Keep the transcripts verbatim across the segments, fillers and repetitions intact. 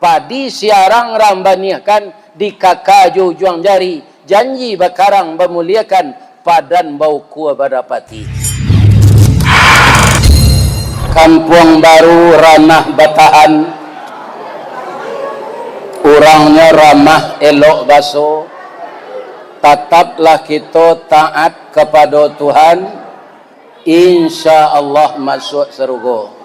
Padi siarang rang baniahkan, dikaka jo ujuang jari, janji bakarang bamuliakan, padan baukua badapati. Kampuang Baru ranah batahan, urangnyo ramah elok baso, tataplah kito taat kapado Tuhan, insya Allah masuak sarugo.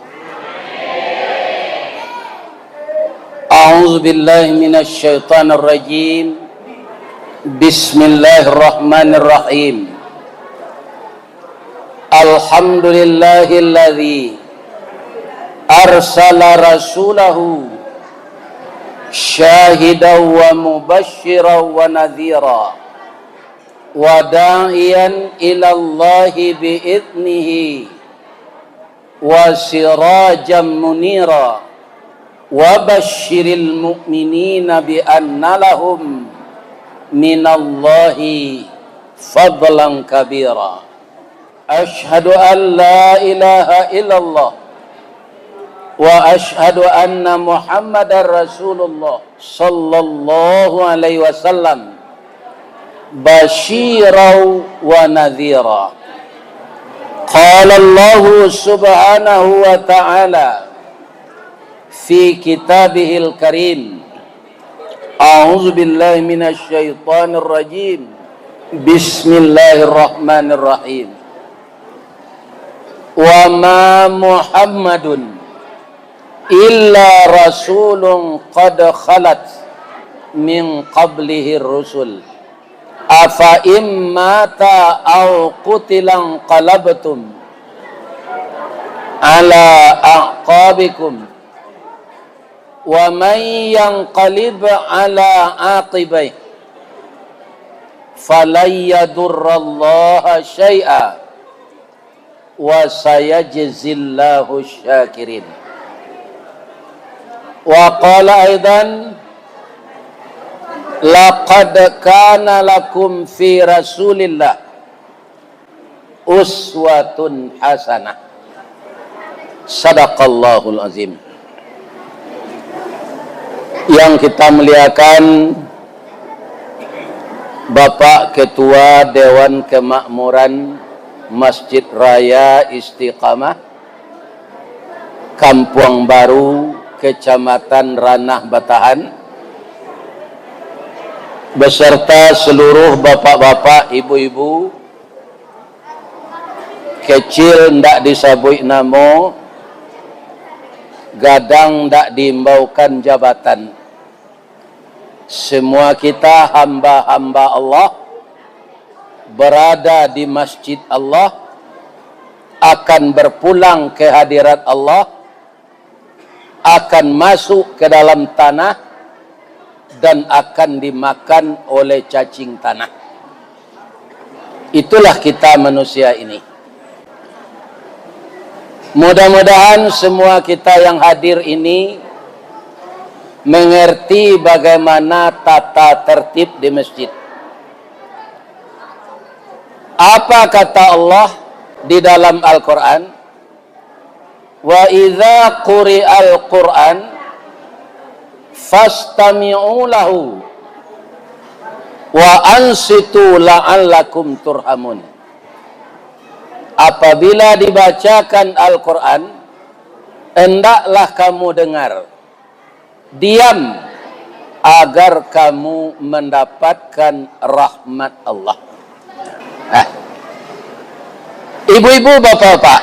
A'udzubillahi minasyaitonirrajim. Bismillahirrahmanirrahim. Alhamdulillahilladzi arsala rasulahu syahidan wa mubasysyiran wa nadhira, wa da'iyan ilallahi bi'idnihi, wa sirajan munira, wa basyiril mu'minina bi anna lahum minallahi fadlan kabira. Asyhadu an la ilaha illallah, wa asyhadu anna Muhammadar Rasulullah, sallallahu alaihi wasallam, basyirau wa nadhira. Qala Allahu subhanahu wa ta'ala fi kitabihil karim, a'udzubillahi minasyaitonirrajim. Bismillahirrahmanirrahim. Wa ma Muhammadun illa rasulun qad khalat min qablihir rusul. Afa in mata aw qutila inqalabtum ala a'qabikum. Wa man yanqalib ala aqibaih falan yadurrallaha syai'a, wa sayajzillahu syakirin. Wa qala aidan, laqad kana lakum fi Rasulillah uswatun hasanah. Sadaqallahul azim. Yang kita muliakan, Bapak Ketua Dewan Kemakmuran Masjid Raya Istiqamah, Kampuang Baru, Kecamatan Ranah Batahan, beserta seluruh bapak-bapak, ibu-ibu, kecil ndak disabuik namo, gadang ndak diimbaukan jabatan. Semua kita hamba-hamba Allah, berada di masjid Allah, akan berpulang ke hadirat Allah, akan masuk ke dalam tanah, dan akan dimakan oleh cacing tanah. Itulah kita manusia ini. Mudah-mudahan semua kita yang hadir ini mengerti bagaimana tata tertib di masjid. Apa kata Allah di dalam Al-Quran? "Wa idza quri'al Quran fastami'u lahu wa ansitu la'allakum turhamun." Apabila dibacakan Al-Quran, hendaklah kamu dengar, diam, agar kamu mendapatkan rahmat Allah. Ah. Ibu-ibu, bapak-bapak,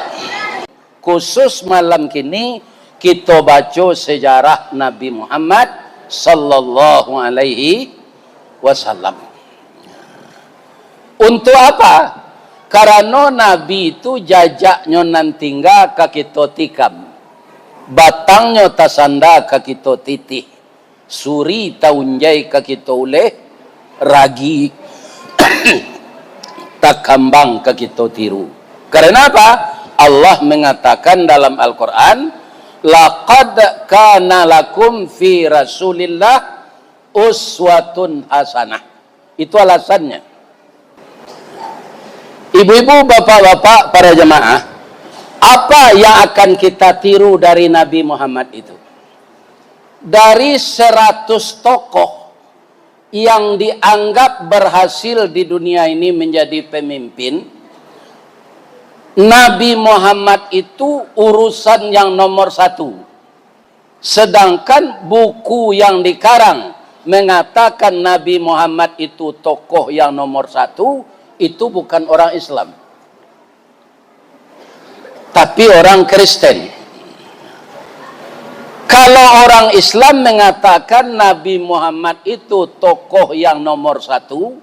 khusus malam kini, kito baco sejarah Nabi Muhammad sallallahu alaihi wasallam. Untuk apa? Karano Nabi tu jajaknyo nan tingga ka kito tikam, batangnyo tasanda ka kito titih, suri taunjai ka kito uleh, ragi takambang ka kito tiru. Karena apa? Allah mengatakan dalam Al-Quran, "Laqad kana lakum fi Rasulillah uswatun hasanah." Itu alasannya. Ibu-ibu, bapak-bapak, para jemaah, apa yang akan kita tiru dari Nabi Muhammad itu? Dari seratus tokoh yang dianggap berhasil di dunia ini menjadi pemimpin, Nabi Muhammad itu urusan yang nomor satu. Sedangkan buku yang dikarang mengatakan Nabi Muhammad itu tokoh yang nomor satu, itu bukan orang Islam, tapi orang Kristen. Kalau orang Islam mengatakan Nabi Muhammad itu tokoh yang nomor satu,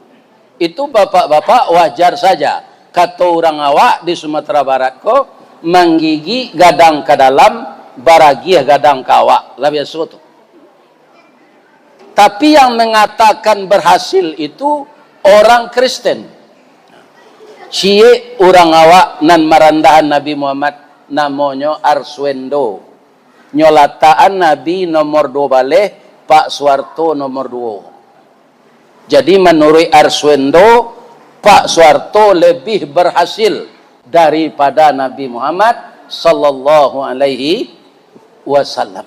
itu bapak-bapak wajar saja. Kato urang awak di Sumatera Barat ko, manggigik gadang ka dalam, baragiah gadang ka awak. Lah biaso tu. Tapi yang mengatakan berhasil itu orang Kristen. Ciek urang awak nan marandahan Nabi Muhammad, namonyo Arswendo. Nyo latakan Nabi nomor duo baleh, Pak Suharto nomor duo. Jadi, manuruik Arswendo, Pak Suharto lebih berhasil daripada Nabi Muhammad sallallahu alaihi wasallam.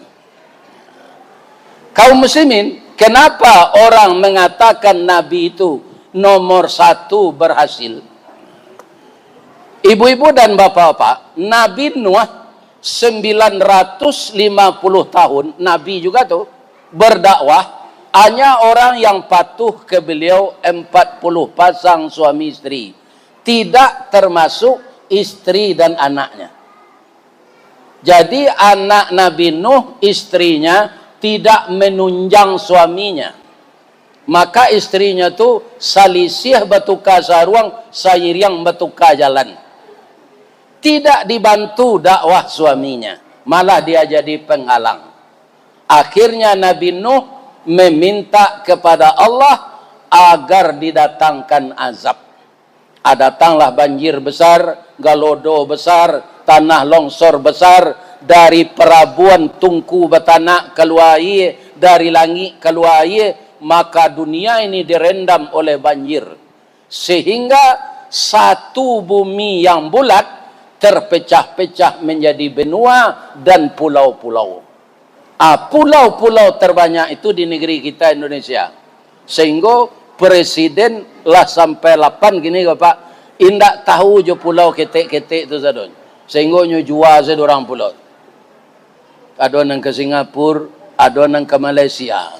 Kaum muslimin, kenapa orang mengatakan Nabi itu nomor satu berhasil? Ibu-ibu dan bapak-bapak, Nabi Nuh sembilan ratus lima puluh tahun, Nabi juga tu, berdakwah, hanya orang yang patuh ke beliau empat puluh pasang suami isteri, tidak termasuk isteri dan anaknya. Jadi, anak Nabi Nuh, istrinya tidak menunjang suaminya. Maka istrinya tu salisih batuka saruang, sairiang batuka jalan. Tidak dibantu dakwah suaminya, malah dia jadi penghalang. Akhirnya Nabi Nuh meminta kepada Allah agar didatangkan azab. Ah, datanglah banjir besar, galodo besar, tanah longsor besar, dari parabuan tungku batanak kalua aia, dari langik kalua aia, maka dunia ini direndam oleh banjir. Sehingga satu bumi yang bulat terpecah-pecah menjadi benua dan pulau-pulau. Ah, pulau-pulau terbanyak itu di negeri kita Indonesia. Sehingga presiden lah sampai lapan kini ko, Pak, indak tahu jo pulau ketek-ketek tu sadonyo. Sehingga nyo jua sadonyo urang pulau. Ado nan ka Singapura, ado nan ka Malaysia.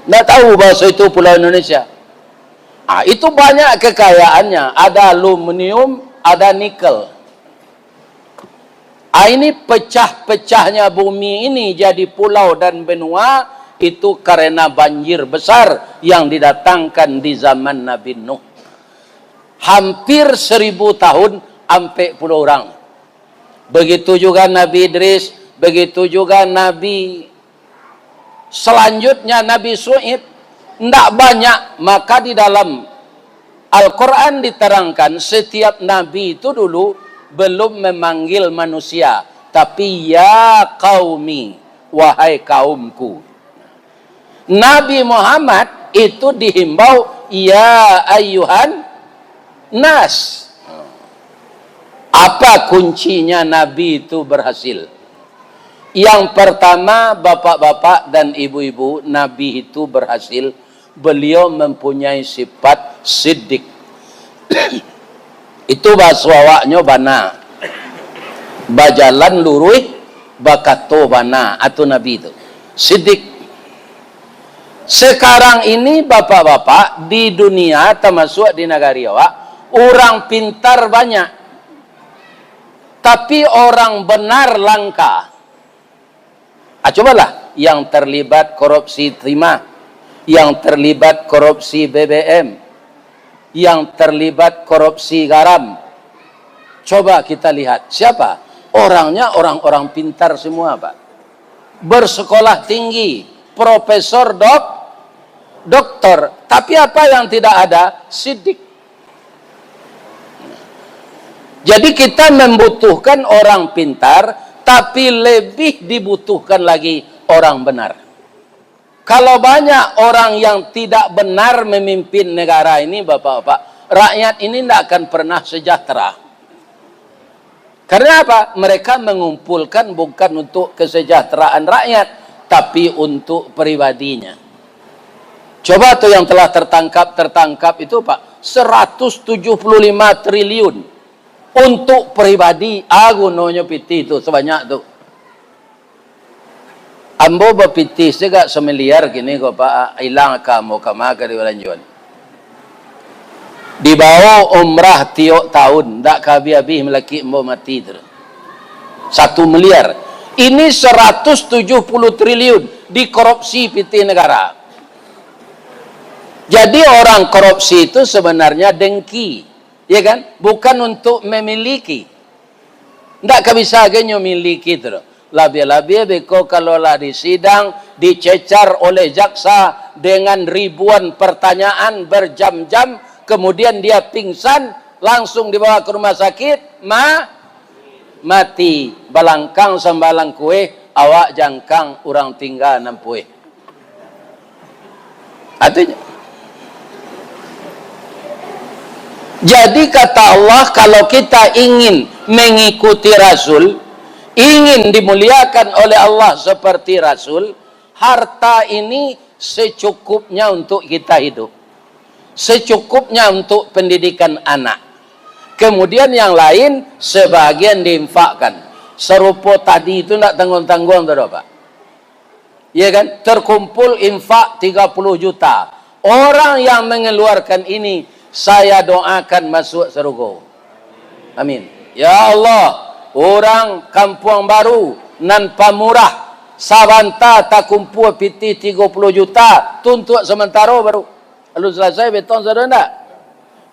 Ndak tahu bahaso itu pulau Indonesia. Ah, itu banyak kekayaannya. Ada aluminium, ada nikel. Ah, ini pecah-pecahnya bumi ini jadi pulau dan benua, itu karena banjir besar yang didatangkan di zaman Nabi Nuh. Hampir seribu tahun, ampek puluah urang. Begitu juga Nabi Idris, begitu juga Nabi selanjutnya Nabi Su'aib, ndak banyak, maka di dalam Al-Quran diterangkan, setiap nabi itu dulu belum memanggil manusia, tapi, "Ya qaumi, wahai kaumku." Nabi Muhammad itu dihimbau, "Ya ayyuhan nas." Apa kuncinya Nabi itu berhasil? Yang pertama, bapak-bapak dan ibu-ibu, Nabi itu berhasil, beliau mempunyai sifat siddiq. Itu bahaso awaknyo bana. Bajalan luruih, bakato bana, atu Nabi tu. Siddiq. Sekarang ini, bapak-bapak, di dunia, tamasuak di nagari awak, urang pintar banyak, tapi orang benar langka. Ah, cobalah, yang terlibat korupsi timah, yang terlibat korupsi B B M, yang terlibat korupsi garam. Coba kita lihat, siapa? Orangnya orang-orang pintar semua, Pak. Bersekolah tinggi, profesor, dok, doktor. Tapi apa yang tidak ada? Siddiq. Jadi, kita membutuhkan orang pintar, tapi lebih dibutuhkan lagi orang benar. Kalau banyak orang yang tidak benar memimpin negara ini, bapak-bapak, rakyat ini ndak akan pernah sejahtera. Karena apa? Mereka mengumpulkan bukan untuk kesejahteraan rakyat, tapi untuk pribadinya. Coba tu yang telah tertangkap, tertangkap itu, Pak, seratus tujuh puluh lima triliun untuk pribadi, ah, gunonyo pitih tu sabanyak tu. Ambo bapitih sagak samiliar kini ko, Pak, ilang ka ambo, kama ka dibalanjoan. Dibawo umrah tiok tahun, ndak ka abih-abih malakik ambo mati tu. Satu miliar. Ini seratus tujuh puluh triliun dikorupsi pitih negara. Jadi orang korupsi itu sebenarnya dengki, ya kan? Bukan untuk memiliki. Ndak ka bisa ge nyo miliki tu doh. Labiah-labiah beko kalau lah disidang, dicecar oleh jaksa dengan ribuan pertanyaan berjam-jam, kemudian dia pingsan, langsung dibawa ke rumah sakit, ma-, mati. Balangkang sambalang kueh, awak jangkang, urang tingga nampueh. Artinya, jadi kata Allah, kalau kita ingin mengikuti Rasul, ingin dimuliakan oleh Allah seperti Rasul, harta ini secukupnya untuk kita hidup, secukupnya untuk pendidikan anak. Kemudian yang lain sebahagian diinfakkan. Sarupo tadi itu ndak tangguang-tangguang tu doh, Pak. Ya kan? Terkumpul infak tiga puluh juta. Orang yang mengeluarkan ini, saya doakan masuk sarugo. Amin. Ya Allah, urang Kampuang Baru nan pamurah, sabanta takumpul pitih tigo puluh juta, tuntuak samantaro baru. Alun salasai betong sado ndak?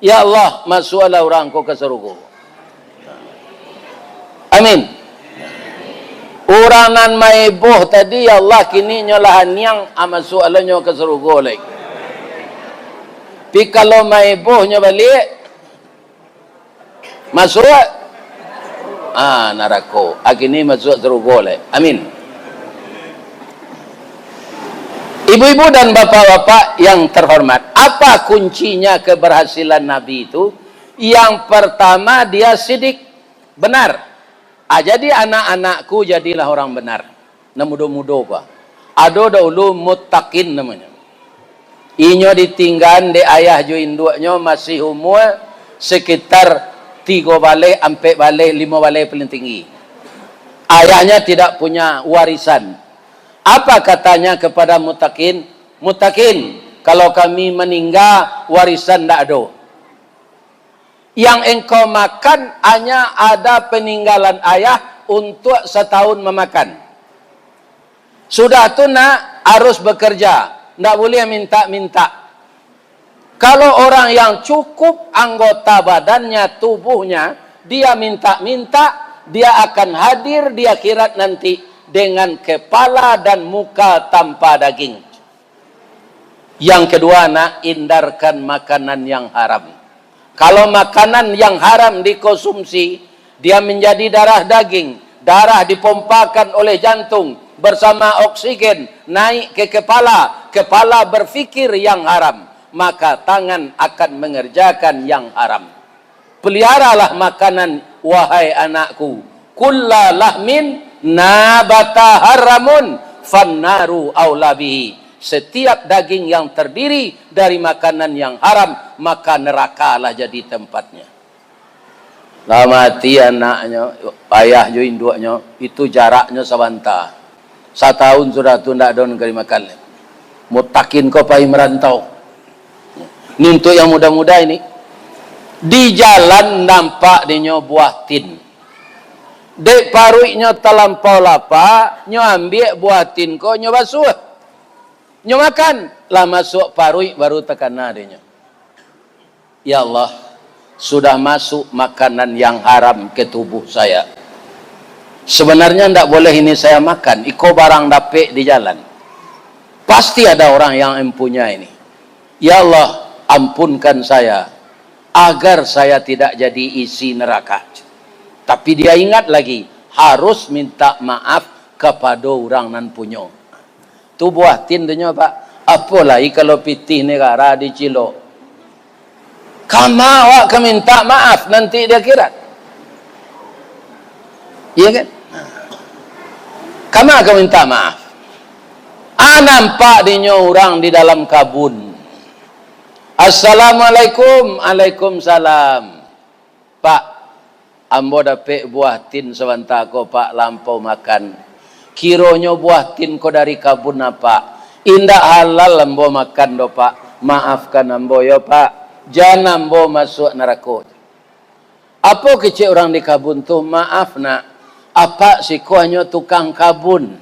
Ya Allah, masuaklah urang ko ka sarugo. Amin. Urang nan maeboh tadi, ya Allah, kini nyo lah aniang, ah, masuaklah nyo ka sarugo lai. Tapi kalau maeboh nyo baliak, masuak? Ah, narako. Ah, kini masuak sarugo lai. Amin. Ibu-ibu dan bapak-bapak yang terhormat, apa kuncinya keberhasilan Nabi itu? Yang pertama, dia sidik, benar. Ah, jadi anak-anakku jadilah orang benar. Nan mudo-mudo ko. Ado dahulu muttaqin namonyo. Inyo ditinggaan dek ayah jo induaknyo masih umua sekitar tigo baleh, ampek baleh, limo baleh paling tinggi. Ayahnya tidak punya warisan. Apa katanya kepada muttaqin? "Muttaqin, kalau kami maningga, warisan ndak ado. Yang engkau makan hanya ada peninggalan ayah untuk satahun mamakan. Sudah tu nak harus bekerja, ndak buliah mintak-mintak. Kalau orang yang cukup anggota badannya, tubuhnya, dia mintak-mintak, dia akan hadir di akhirat nanti dengan kepala dan muka tanpa daging." Yang kedua, nak hindarkan makanan yang haram. Kalau makanan yang haram dikonsumsi, dia menjadi darah daging, darah dipompakan oleh jantung bersama oksigen naik ke kepala, kepala berfikir yang haram, maka tangan akan mengerjakan yang haram. Peliharalah makanan, wahai anakku. Kulla lahmin nabata haramun, fannaru aula bihi. Setiap daging yang terdiri dari makanan yang haram, maka nerakalah jadi tempatnya. Lah mati anaknyo, ayah jo induaknyo, itu jaraknyo sabanta. Satahun sudah tu ndak ado nan ka dimakan. Mutakin ko pai marantau. Ni untuak yang muda-muda ini. Di jalan nampak dinyo buah tin. Dek paruiknyo talampau lapa, nyo ambiak buah tin ko, nyo basuah. Nyo makan, lah masuak paruik baru takana dinyo. Ya Allah, sudah masuk makanan yang haram ke tubuh saya. Sebenarnya ndak boleh ini saya makan, iko barang dapek di jalan. Pasti ada orang yang mempunyai ini. Ya Allah, ampunkan saya, agar saya tidak jadi isi neraka. Tapi dia ingat lagi, harus minta maaf kepada orang nan punyo. Tu buah tin tu nyo, Pak. Apo lai kalau pitih negara dicilok? Kama awak ka minta maaf nanti di akhirat? Iya kan? Kama ka minta maaf? Nampak dinyo urang di dalam kabun. "Assalamualaikum." "Alaikumsalam." "Pak, ambo dapek buah tin sabanta ko, Pak, lah ampau makan. Kironyo buah tin ko dari kabun Apak. Indak halal ambo makan doh, Pak. Maafkan ambo yo, Pak. Jan ambo masuak narako." "Apo kecek urang di kabun tu?" "Maaf, Nak. Apak siko hanyo tukang kabun,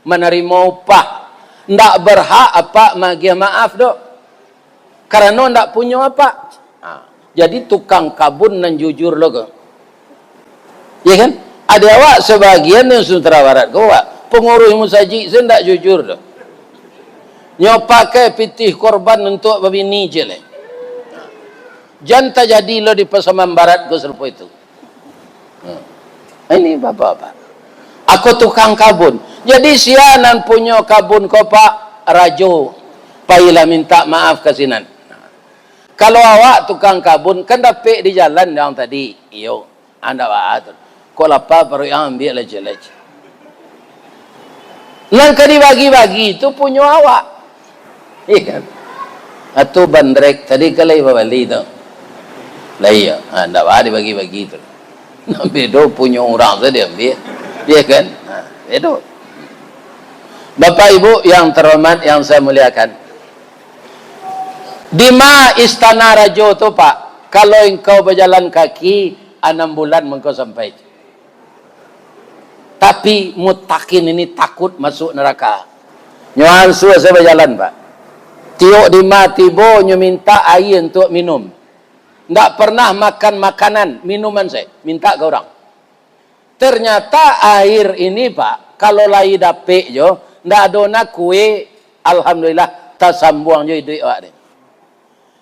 manarimo upah. Ndak berhak Apak magiah maaf doh, karano ndak punyo Apak." Ha, jadi tukang kabun nan jujur lo ko. Iya kan? Ado awak sabagian di Sumatera Barat ko, Pak, panguruih musajik se ndak jujur doh. Nyo pakai pitih korban untuak babini je leh. Jan tajadi lo di Pasaman Barat ko sarupo itu. Hmm. Ini bapak-bapak. Ako tukang kabun. Jadi sia nan punyo kabun ko, Pak? Rajo. Pailah mintak maaf ka sinan. Kalau awak tukang kabun, kan dapek di jalan yang tadi. Iyo. Andak baa tu. Kok lapa paruik ang, ambiak lah ciek-ciek. Nan ka dibagi-bagi tu punyo awak. Iya kan? Atu bandrek tadi ka lai babali tu. Lah iyo, ha, ndak baa dibagi-bagi tu. Nah, bedo punyo urang tu diambiak. Iya kan? Ha, bedo. Bapak Ibu yang terhormat, yang saya muliakan. Dima istana rajo tu, Pak? Kalau engkau bajalan kaki, anam bulan mangko sampai. Tapi mutakin ini takut masuk neraka. Nyo ansua sajo bajalan, Pak. Tiok dima tibo, nyo mintak aia untuak minum. Ndak pernah makan makanan, minuman sajo mintak ka urang. Ternyata air ini, Pak, kalau lai dapek jo, ndak ado na kue, alhamdulillah, tasambuang jo iduik awak ni.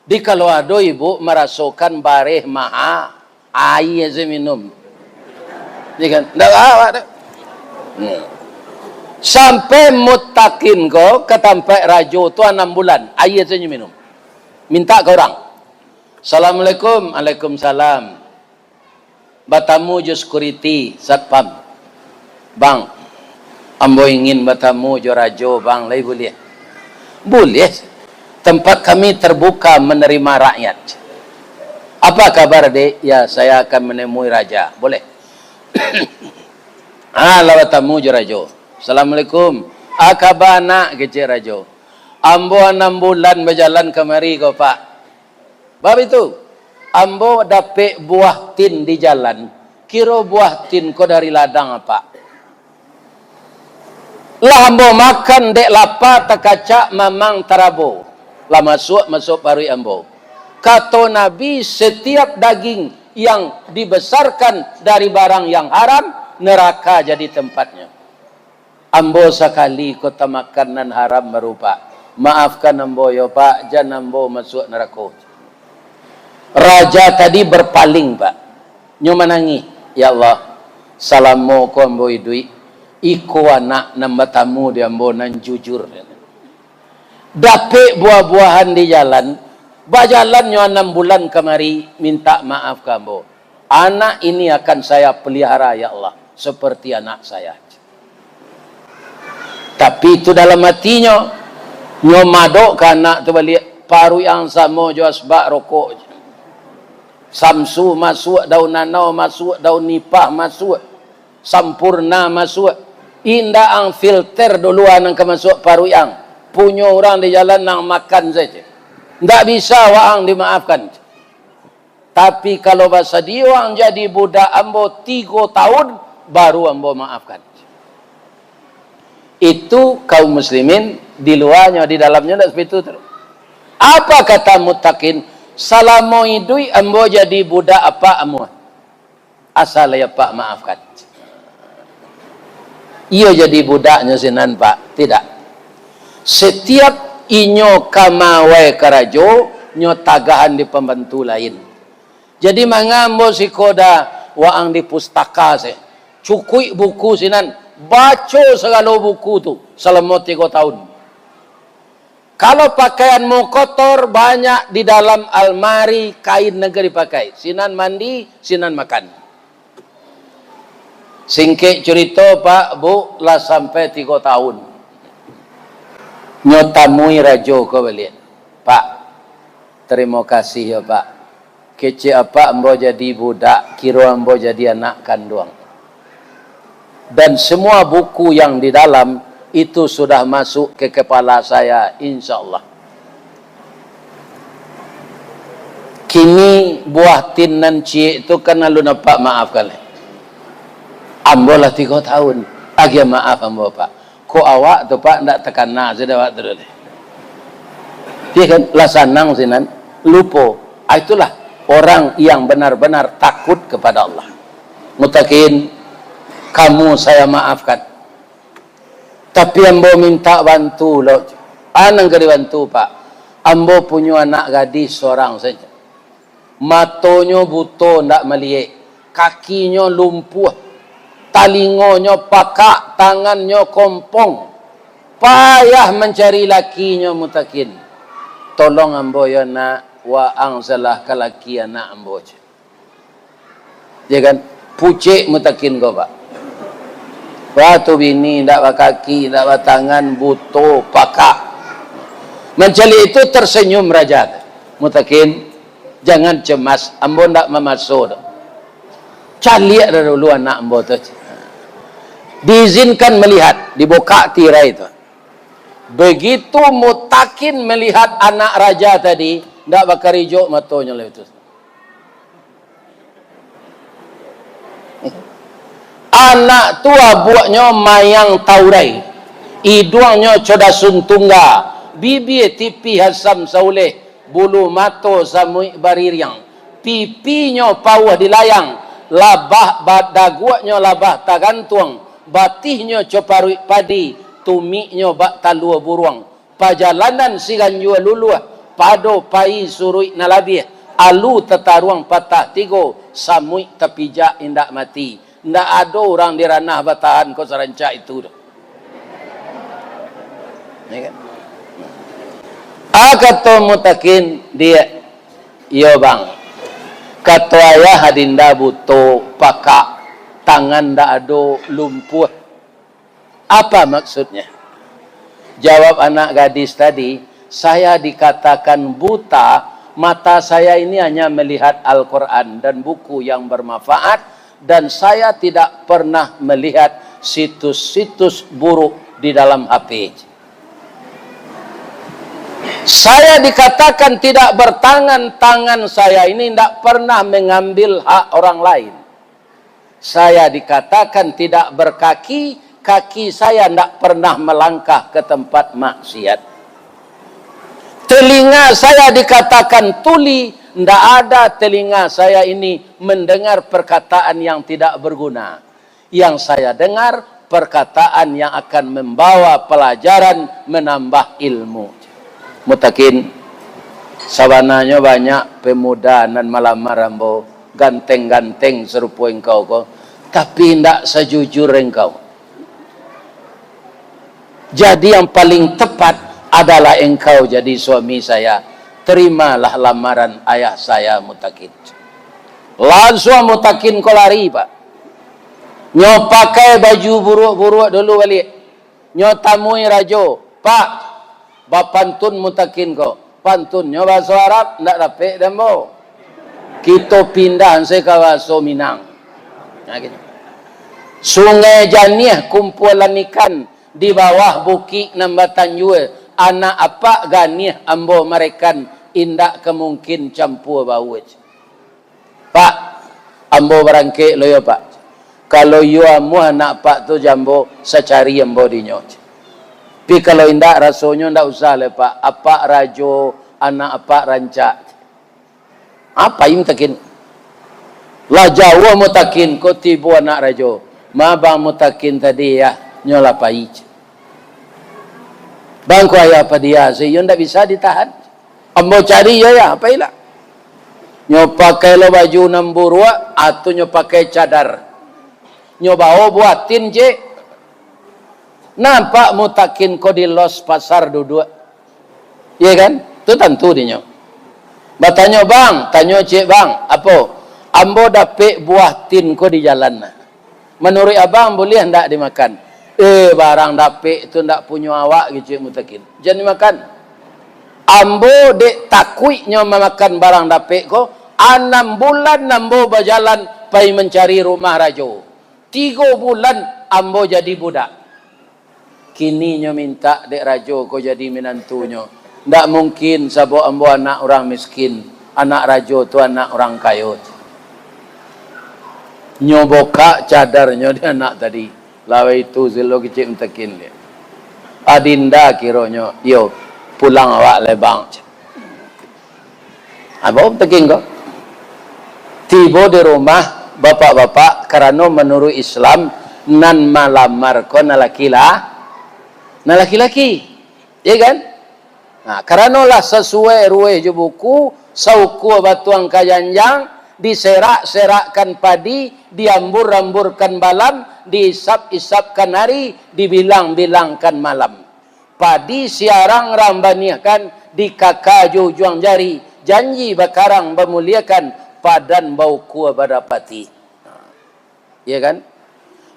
Di kalau ado ibu marasokan bareh maha, aia sajo minum. Ya kan? Ndak awak tu. Hmm. Sampai mutakin ko ka tampek rajo tu anam bulan, aia sajo minum. Mintak ka urang. "Assalamualaikum." "Waalaikumsalam." Batamu jo security, satpam. "Bang, ambo ingin batamu jo rajo, Bang, lai buliah?" "Buliah. Tempat kami terbuka menerima rakyat." "Apa kabar, Dek?" "Ya, saya akan menemui raja." "Boleh." Ah, lah batamu jo rajo. "Assalamualaikum." "Ah, kaba nak?" kecek rajo. "Ambo anam bulan bajalan kamari ko, Pak." "Bab itu, ambo dapek buah tin di jalan, kiro buah tin ko dari ladang Apak. Lah ambo makan dek lapa takacak mamang tarabo, lah masuak masuak paruik ambo. Kato Nabi, setiap daging yang dibesarkan dari barang yang haram, neraka jadi tempatnya." "Ambo sakali ko tamakan nan haram baru, Pak. Maafkan ambo yo, Pak, jan ambo masuak narako." Raja tadi berpaling, Pak. Nyo manangih, "Ya Allah, salamo ko ambo iduik, iko anak nan batamu di ambo nan jujur. Dapek buah-buahan di jalan, bajalan nyo anam bulan kamari, mintak maaf ka ambo. Anak ini akan saya pelihara, ya Allah, seperti anak saya." Tapi itu dalam hatinyo, nyo madok ka anak tu baliak, "Paruik ang samo jo asbak rokok." Samsu masuak, daun nanau masuak, daun nipah masuak, sampurna masuak. Indak ang filter dulu nan ka masuak paruik ang. Punyo urang di jalan ang makan sajo. Ndak bisa waang dimaafkan. Tapi kalau basadio ang jadi budak ambo tigo tahun, baru ambo maafkan. Itu kaum muslimin, di luanyo, di dalamnyo ndak seperti itu. Apa kata mutakin? "Salamo iduik ambo jadi budak apak amuah. Asa lai apak maafkan." Iyo jadi budaknyo sinan, Pak? Tidak. Setiap inyo ka mawai karajo, nyo tagahan di pambantu lain. Jadi manga ambo siko da waang di pustaka se. Cukuik buku sinan, baco sagalo buku tu salamo tigo tahun. Kalau pakaianmu kotor, banyak di dalam almari kain nan ka dipakai. Sinan mandi, sinan makan. Singkek curito, Pak, Bu, lah sampai tigo tahun. Nyo tamui rajo ko baliak. "Pak, tarimo kasih yo, Pak. Kecek apak ambo jadi budak, kiro ambo jadi anak kanduang. Dan semua buku yang di dalam itu sudah masuk ke kepala saya, insya Allah. Kini buah tin nan ciek tu kan alun apak maafkan lai. Ambo lah tigo tahun, agiah maaf ambo, Pak. Kok awak tu, Pak, ndak takana sudah awak tu doh." Iyo kan? Lah sanang sinan, lupo. Ah, itulah orang yang benar-benar takut kepada Allah. "Mutakin, kamu saya maafkan. Tapi ambo minta bantu lo." "Ah, nan ka dibantu, Pak?" "Ambo punyo anak gadih sorang sajo. Matonyo buto, ndak maliek, kakinyo lumpuah, talingonyo pakak, tangannyo kompong. Payah mancari lakinyo, Mutakin. Tolong ambo yo, Nak, waang salah ka laki anak ambo," ceh. Iyo kan? Pucek Mutakin ko, Pak. Wah, tu bini ndak bakaki, ndak batangan, buto, pakak. Mancaliak itu tersenyum raja tu. "Mutakin, jangan cemas, ambo ndak mamaso doh. Caliak dah dulu anak ambo tu." Diizinkan melihat, dibukak tirai tu. Begitu Mutakin melihat anak raja tadi, ndak bakarijo matonyo lai tu. Anak tu abuaknyo mayang taurai, iduangnyo codasun tungga, bibia tipih asam sauleh, bulu mato samuik baririang, pipinyo pauah dilayang, labah ba-, daguaknyo labah tagantuang, batihnyo coparuik padi, tumiknyo bak talua buruang. Pajalanan siganjua luluah, pado pai suruik nan labiah, alu tataruang patah tigo, samuik tapijak indak mati. Ndak ado urang di Ranah batahan ko sarancak itu doh. Ya kan? Ah, kato Mutakin, "Diak, iyo, Bang. Kato ayah, adinda buto, pakak, tangan ndak ado, lumpuah." "Apa maksudnya?" Jawab anak gadis tadi, "Saya dikatakan buta, mata saya ini hanya melihat Al-Quran dan buku yang bermanfaat, dan saya tidak pernah melihat situs-situs buruk di dalam H P. Saya dikatakan tidak bertangan, tangan saya ini tidak pernah mengambil hak orang lain. Saya dikatakan tidak berkaki, kaki saya ndak pernah melangkah ke tempat maksiat. Telinga saya dikatakan tuli, ndak ada telinga saya ini mendengar perkataan yang tidak berguna. Yang saya dengar, perkataan yang akan membawa pelajaran, menambah ilmu." Mutakin, sabananyo banyak pemuda nan malamar ambo, ganteng-ganteng sarupo engkau ko, tapi indak sajujur engkau. Jadi, yang paling tepat adalah engkau jadi suami saya. Terimalah lamaran ayah saya, Mutakin. Lansuang Mutakin ko lari, Pak. Nyo pakai baju buruak-buruak dulu baliak. Nyo tamui rajo, "Pak, bapantun Mutakin ko." Pantunnyo bahaso Arab, ndak dapek dek ambo. Kito pindah se ka bahaso Minang. Nah, gitu. Sungai Janiah kumpulan ikan, di bawah bukik nan batanjua, anak apak ganiah ambo marekan, indak ka mungkin campua baua. "Pak, ambo barangkek lo yo, Pak. Kalau iyo amuah anak apak tu jo ambo, sacari ambo dinyo. Tapi kalau indak, rasonyo ndak usah lai, Pak. Apak rajo, anak apak rancak." Apo Mutakin? Lah jauah Mutakin ko tibo anak rajo. "Ma bang Mutakin tadi, yah, nyo lah pai." "Bang, ko ayah padia, se iyo ndak bisa ditahan. Ambo cari iyo, yah, pailah." Nyo pakai lo baju nan buruak, atau nyo pakai cadar. Nyo bao buah tin, cek. Nampak Mutakin ko di los pasar duduak. Iya kan? Tu tantu dinyo. Batanyo, "Bang," tanyo ciek, "Bang, apo?" "Ambo dapek buah tin ko di jalan. Manuruik abang, buliah ndak dimakan?" Eh, barang dapek tu ndak punyo awak, kecek Mutakin. Jan dimakan. Ambo dek takuiknyo mamakan barang dapek ko, anam bulan ambo bajalan pai mancari rumah rajo. Tigo bulan ambo jadi budak. Kini nyo mintak dek rajo ko jadi minantunyo. Ndak mungkin, sabab ambo anak urang miskin, anak rajo tu anak urang kayo. Nyo bukak cadarnyo di anak tadi. Lawai tu silo kecek Mutakin dia. Adinda kironyo, yo, pulang awak lai, Bang. Apo Mutakin ko? Tibo di rumah bapak-bapak, karano manuruik Islam, nan malamar ko nan laki lah, nan laki-laki. Iya kan? Nah, karano lah sasuai ruweh jo buku, saukua batuang ka janjang, diserak-serakkan padi, diambur-amburkan balam, diisap-isapkan ari, dibilang-bilangkan malam. Padi siarang rang baniahkan, dikaka jo ujuang jari, janji bakarang bamuliakan, padan baukua badapati. Iya kan?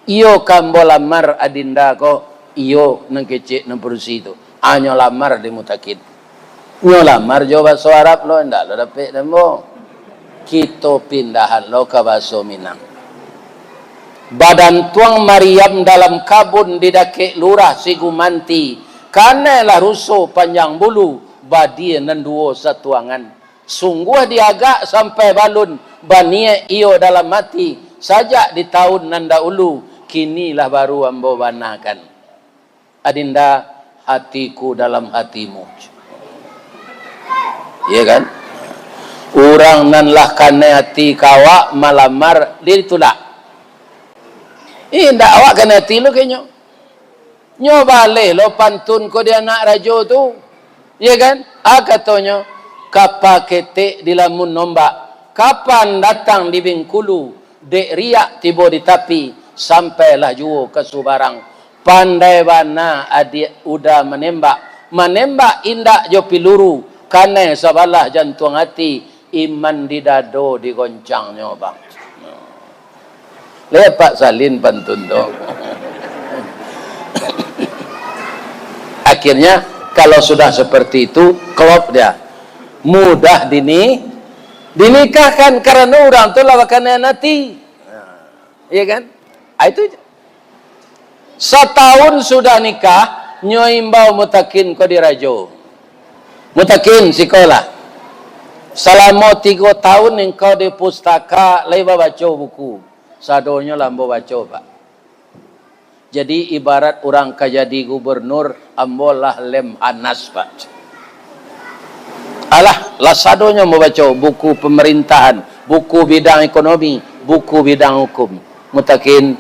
Iyo ka ambo lamar adinda ko, iyo nan kecek nan padusi tu. Anyo lamar di Mutakin. Nyo lamar jo baso Arab lo, indak lo dapek dek ambo. Kito pindahan lo ka baso Minang. Badantuang mariam dalam kabun di dakek lurah si Gumanti, kanai lah ruso panjang bulu, badia nan duo satuangan. Sungguah diagak sampai balun, baniaik iyo dalam ati, sajak di taun nan daulu, kini lah baru ambo banakan. Adinda, hatiku dalam hatimu. Iya kan? Urang nan lah kanai ati ka awak malamar, ditulak. Indak awak kanai ati lo kenyo. Nyo baleh lo pantun ko di anak rajo tu. Iya kan? A katonyo, kapa ketek dilamun ombak, kapan datang di Bengkulu, dek riak tibo di tapi, sampailah juo ka subarang. Pandai bana adiak Uda manembak, manembak indak jo piluru, kanai sabalah jantuang ati, iman di dado digoncangnyo, Bang. Lepak salin pantun tu. Akhirnya, kalau sudah seperti itu, klop dia. Mudah dini-, dinikahkan karena urang tu lah bakanai ati. Iya kan? Ah, itu. Satahun sudah nikah, nyo imbau Mutakin ko di rajo. Mutakin, sikolah. Salamo tigo tahun engkau di pustaka, lai babaco buku. Sadonyo lah ambo baco, Pak. Jadi, ibarat urang ka jadi gubernur, ambo lah Lemhanas, Pak. Alah, lah sadonyo ambo baco, buku pemerintahan, buku bidang ekonomi, buku bidang hukum. Mutakin,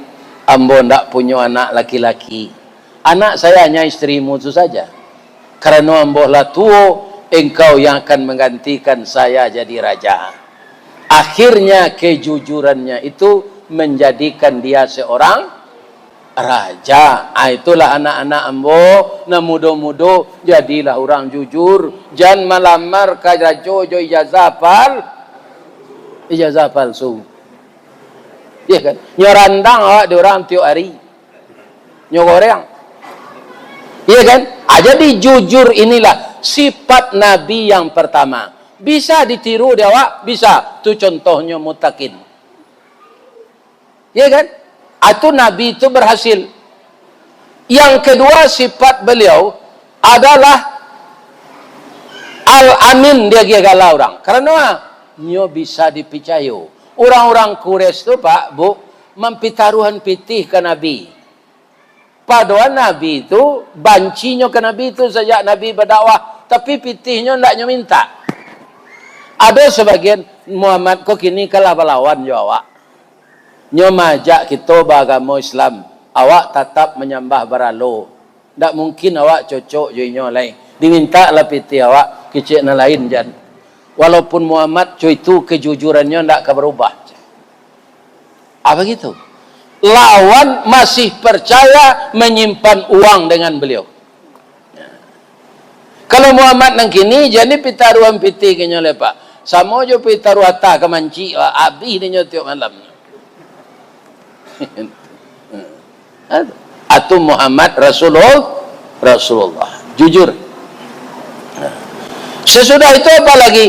ambo ndak punyo anak laki-laki. Anak saya hanya istrimu tu saja. Karano ambo lah tuo, engkau yang akan menggantikan saya jadi raja. Akhirnya, kejujurannya itu menjadikan dia seorang raja. Ah, itulah anak-anak ambo, nan mudo-mudo, jadilah urang jujur. Jan malamar ka rajo jo ijazah pal-, ijazah palsu. Iya kan? Nyo randang awak di urang tiok hari. Nyo goreng. Iya kan? Ah, jadi jujur inilah sifat Nabi yang pertama. Bisa ditiru di awak? Bisa. Tu contohnyo Mutakin. Iya kan? Ah, tu Nabi tu berhasil. Yang kedua, sifat beliau adalah Al-Amin, diagiah gala urang. Karano, ah, nyo bisa dipicayo. Urang-urang Quraisy tu, Pak, Bu, mampitaruahan pitih ka Nabi. Padohal Nabi tu, bancinyo ka Nabi tu sajak Nabi badakwah, tapi pitihnyo ndak nyo mintak. Ado sabagian, "Muhammad ko kini kalah balawan jo awak. Nyo maajak kito baagamo Islam, awak tatap manyambah baralo. Ndak mungkin awak cocok jo inyo lai. Dimintaklah pitih awak, kecek nan lain jan. Walaupun Muhammad co itu, kejujurannyo ndak ka barubah." Ah, begitu. Lawan masih percaya menyimpan uang dengan beliau. Kalau Muhammad nan kini, jadi pitaruahan pitih ka inyo lai, Pak. Samo jo pitaruah atah ka mancik, Pak. Abih dinyo tiok malam. Ah, Muhammad Rasulul-, Rasulullah. Jujur. Sesudah itu apa lagi?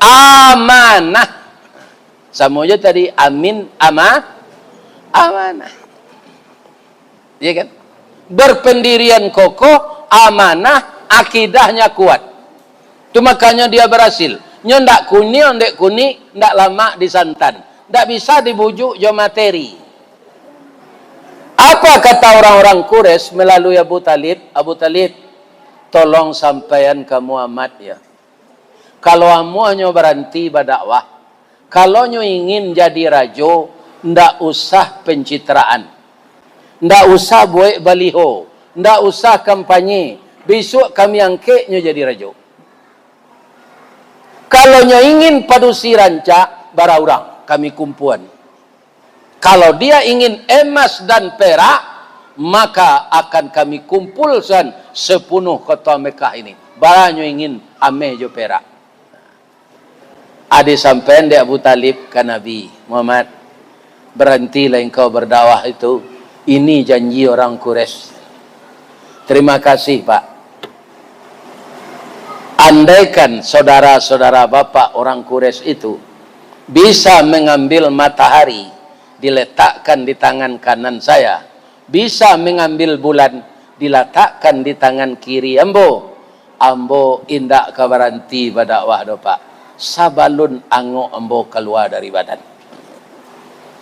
Amanah. Samo je tadi, amin, ama-, amanah. Ya kan? Berpendirian kokoh, amanah, akidahnya kuat. Tu makonyo dia barasil. Nyo ndak kunyik, ndak kunyik, ndak lamak disantan. Ndak bisa dibujuk jo materi. Apa kata orang-orang Quraisy melalui Abu Talib? "Abu Talib, tolong sampaian ka Muhammad, ya. Kalau amuahnyo baranti badakwah, kalau nyo ingin jadi rajo, ndak usah pencitraan. Ndak usah buek baliho, ndak usah kampanye. Bisuak kami angkek nyo jadi rajo. Kalau nyo ingin padusi rancak, bara urang kami kumpuan. Kalau dia ingin emas dan perak, maka akan kami kumpulkan sepenuh kota Mekah ini. Bara nyo ingin ameh jo perak." Ado sampaian dek Abu Talib ka Nabi Muhammad, "Barantilah engkau badakwah itu. Ini janji orang Quraisy." "Terima kasih, Pak. Andaikan saudara-saudara Bapak orang Quraisy itu bisa mengambil matahari, diletakkan di tangan kanan saya, bisa mengambil bulan, dilatakkan di tangan kiri ambo, ambo indak ka baranti badakwah doh, Pak, sabalun angok ambo kalua dari badan."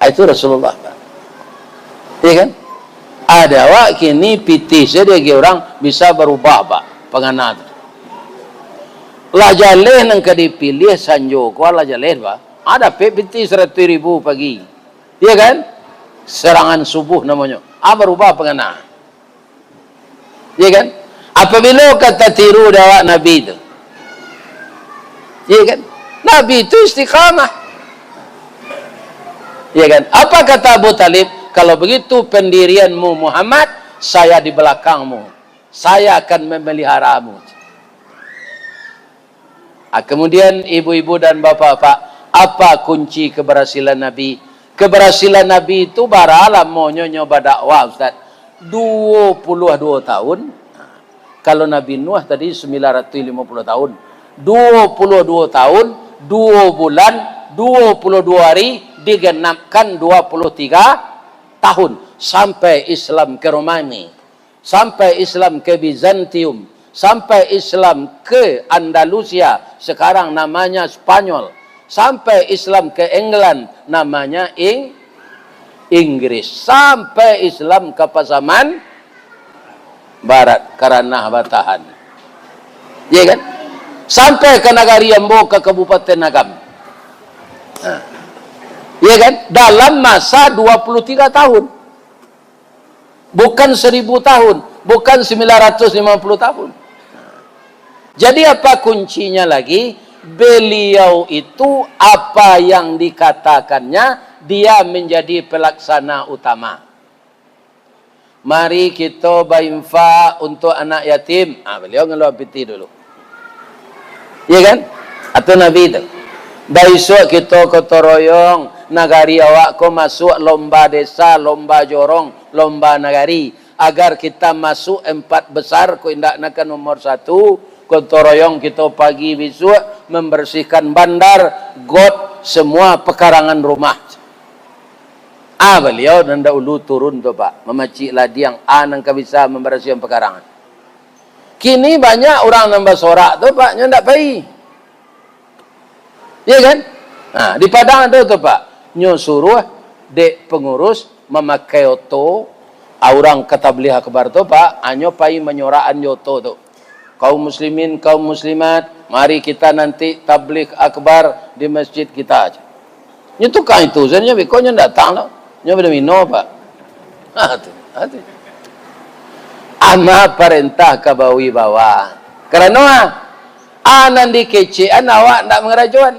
Ah, itu Rasulullah, Pak. Iya kan? Ado awak kini pitih sajo diagiah urang bisa barubah, Pak, pangana tu. Lah jaleh nan ka dipiliah sanjo ko, lah jaleh, Pak. Ah, dapek pitih saratuih ribu pagi. Iya kan? Serangan subuh namonyo. Ah, barubah pangana. Iya kan? Apabila ka tatiru dek awak Nabi tu. Iya kan? Nabi tu istiqamah. Iya kan? Apa kata Abu Talib? "Kalau begitu pendirianmu Muhammad, saya di belakangmu. Saya akan memeliharamu." Ah, kemudian ibu-ibu dan bapak-bapak, apa kunci keberhasilan Nabi? Keberhasilan Nabi itu bara lamonyo nyo badakwah, Ustaz? Dua puluh dua tahun. Kalau Nabi Nuh tadi sembilan ratus lima puluh tahun. Dua puluh dua tahun, dua bulan, dua puluh dua hari, digenapkan dua puluh tiga tahun. Sampai Islam ke Romawi. Sampai Islam ke Bizantium, sampai Islam ke Andalusia, sekarang namanya Spanyol, sampai Islam ke England, namanya Ing-, Inggris, sampai Islam ke Pasaman Barat, ka Ranah Batahan. Ya kan? Sampai ke nagari ambo, ke Kabupaten Agam. Nah. Ya kan? Dalam masa dua puluh tiga tahun. Bukan seribu tahun, bukan sembilan ratus lima puluh tahun. Jadi, apa kuncinya lagi? Beliau itu, apa yang dikatakannya, dia menjadi pelaksana utama. "Mari kito bainfak untuk anak yatim." Ah, beliau ngalua pitih dulu. Iya kan? Atau Nabi tu. "Baisuak kito gotong royong, nagari awak ko masuak lomba desa, lomba jorong, lomba nagari. Agar kita masuk empat besar, ko indak nak ka nomor satu, gotong royong kito pagi bisuak membersihkan bandar, got, semua pekarangan rumah." Ah, baliau nan dahulu turun tu, Pak, mamacik ladiang, ah, nan ka bisa mambarasiahan pekarangan. Kini banyak urang nan basorak tu, Pak, nyo ndak pai. Iya kan? Nah, di Padang ado tu, Pak. Nyo suruah dek pangurus mamakai oto, ah, urang ka tabligh akbar tu, Pak, hanyo pai manyorakan jo oto tu. Kaum muslimin, kaum muslimat, mari kita nanti tabligh akbar di masjid kita. Nyo tukang itu sajo, nyo beko nyo datang lo. Nyo badomino, Pak. Ha, tu, ha, tu. Ama parentah ka bawibawa. Karano, ah, ah, nan dikecekan awak ndak mangarajoan.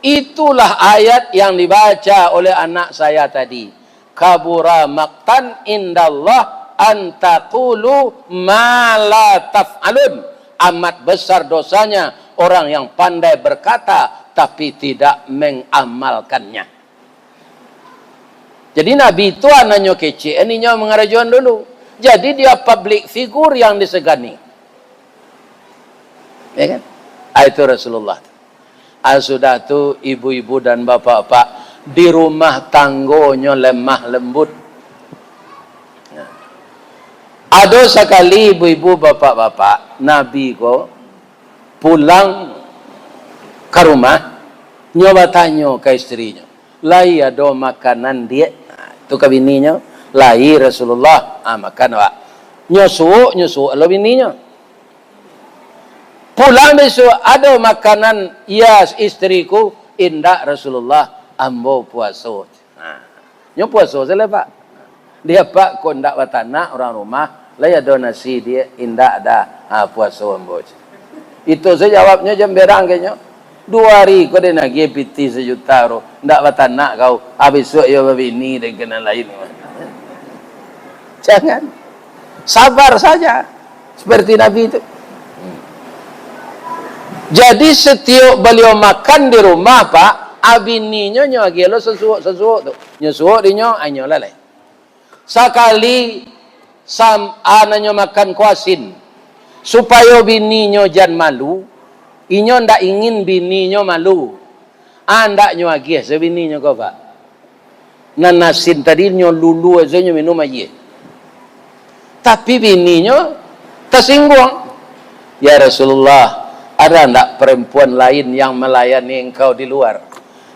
Itulah ayat yang dibaca oleh anak saya tadi. "Kabura maqtan indallah an taqulu ma la taf'alun." Amat besar dosanya orang yang pandai berkata, tapi tidak mengamalkannya. Jadi, Nabi tu anaknyo kecek, ninyo mangarajoan dulu. Jadi dia public figure yang disegani. Ya kan? Ah, itu Rasulullah. Ah, sudah tu, ibu-ibu dan bapak-bapak, di rumah tanggonyo lemah lembut. Nah. Ado sakali ibu-ibu, bapak-bapak, Nabi ko pulang ka rumah, nyo batanyo ka isterinyo, "Lai ado makanan, Diak?" Nah, tu ka bininyo, "Lai, Rasulullah." Ah, makan awak. Nyo suok, nyo suok lo bininyo. Pulang bisuak, "Ado makanan, ya, istriku?" "Indak, Rasulullah, ambo puaso." Nah, nyo puaso sajo, Pak. Dia, "Pak, kok ndak batanak urang rumah, lai ado nasi, Diak?" "Indak, Da. Ha, puaso ambo." Itu sajo jawabnyo, jan berang ka inyo. Duo ari ko den agiah pitih sajuta tu, ndak batanak kau, ha, bisuak iyo babini dek nan lain. Jangan. Sabar saja. Seperti Nabi tu. Jadi, setiok baliau makan di rumah, Pak, a bininyo nyo agiah lo sasuok-sasuok tu. Nyo suok dinyo, a inyo lalai. Sakali sam-, a, nan nyo makan ko asin, supayo bininyo jan malu, inyo ndak ingin bininyo malu. A, ndak nyo agiah se bininyo ko, Pak. Nan asin tadi nyo lulua sajo, nyo minum aia. Tapi bininyo tasingguang. "Ya Rasulullah, ada ndak perempuan lain yang melayani engkau di luar?